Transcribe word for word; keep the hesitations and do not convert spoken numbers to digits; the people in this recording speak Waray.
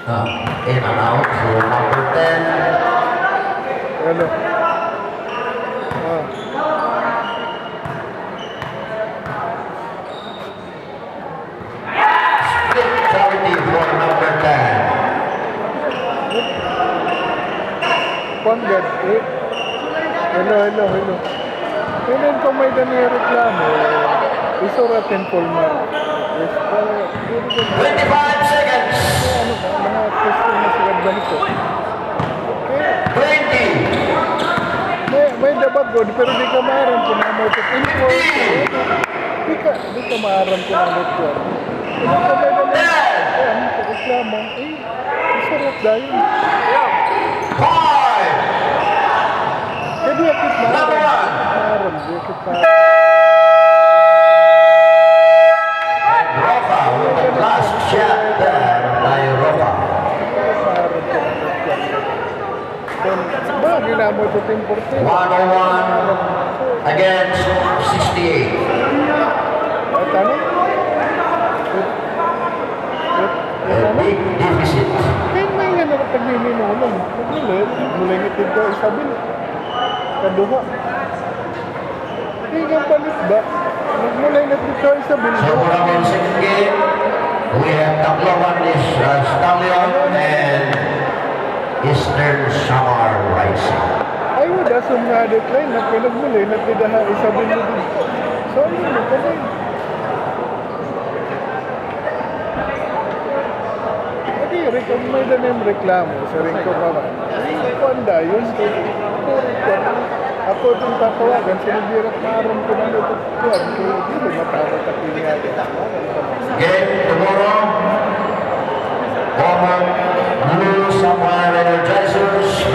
In and out for number ten. Hello. Ah. Split charity for number ten. Kuan gad, eh. Hello, hello, hello. Kay may-ada niya reklamo, eh, isurat hin formal. Yes, para, twenty-five seconds. Ano ba, mga question na sila ba ito? Okay. Twenty. May, may dapat gud, pero di ka maaram kon ano ito. Info. Di ka, di ka maaram kon ano ito. Kung may-ada niya, eh, ano ito, reklamo, eh, Sarap dayon. Five. Kay di akit maaram. Number one. Maaram, di akit maaram. And Roca with the last shot there by Roca. Maaram ko na. Ba, ginamot ko team fourteen. One oh one against sixty-eight. At ano? A big deficit. Kay may nga nakapagmiminulong. Nagmulay, nagmulay nga tigka Isabel. Kaduha. Kay nga palit ba? Nagmulay nga tigka Isabel. So, for our second game, we have Tacloban is, uh, Stallion and Eastern Samar Rising. I would assume nga decline na pinagmulay na tidaha Isabel mo din. So, ayun, ito na yun. Lagi, rek-, may-ada niya reklamo, siring ko pa man. Ay, kuan dayon, kay, ako, kuan, ako iton tatawagan, sinabihan ak maaram ko na ito, kuan, kay, di ba, matawag ak niya. Game tomorrow, Omagh, Blue Samurai.